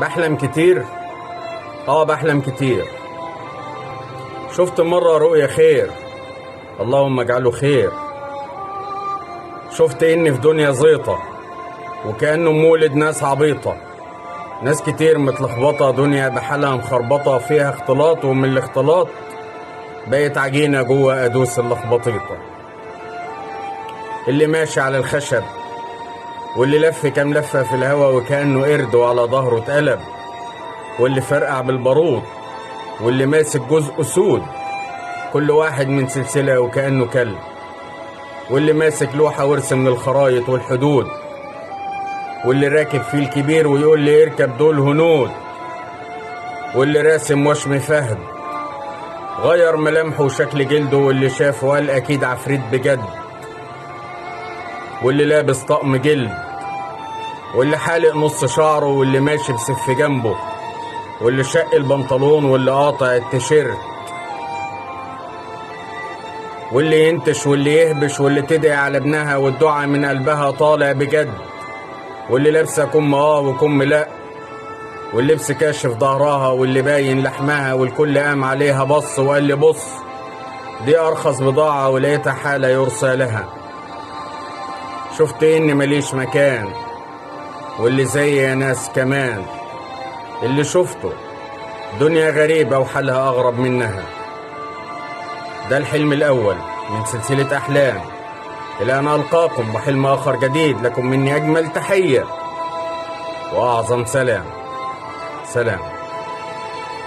بحلم كتير. بحلم كتير. شفت مرة رؤية خير، اللهم اجعله خير. شفت اني في دنيا زيطة، وكأنه مولد ناس عبيطة، ناس كتير متلخبطة، دنيا بحالها مخربطة، فيها اختلاط، ومن الاختلاط بقت عجينة جوه أدوس اللخبطيطة. اللي ماشي على الخشب، واللي لف كام لفة في الهوا وكأنه قرد وعلى ظهره اتقلب، واللي فرقع بالبارود، واللي ماسك جزء أسود، كل واحد من سلسلة وكأنه كلب، واللي ماسك لوحة ورث من الخرايط والحدود، واللي راكب فيه الكبير ويقول لي اركب دول هنود، واللي راسم وشم فهد غير ملامحه وشكل جلده، واللي شافه قال اكيد عفريت بجد، واللي لابس طقم جلد، واللي حالق نص شعره، واللي ماشي بسف جنبه، واللي شق البنطلون، واللي قاطع التيشيرت، واللي ينتش، واللي يهبش، واللي تدعي على ابنها والدعاء من قلبها طالع بجد، واللي لابسه كم وكم لا، واللبس كاشف ظهرها، واللي باين لحمها، والكل قام عليها بص وقال لي بص دي ارخص بضاعة ولقيتها حالة يرثى لها. شفت اني ماليش مكان، واللي زي يا ناس كمان. اللي شفته دنيا غريبة وحالها اغرب منها. ده الحلم الاول من سلسلة احلام. الى ان القاكم وحلم اخر جديد، لكم مني اجمل تحية واعظم سلام. سلام.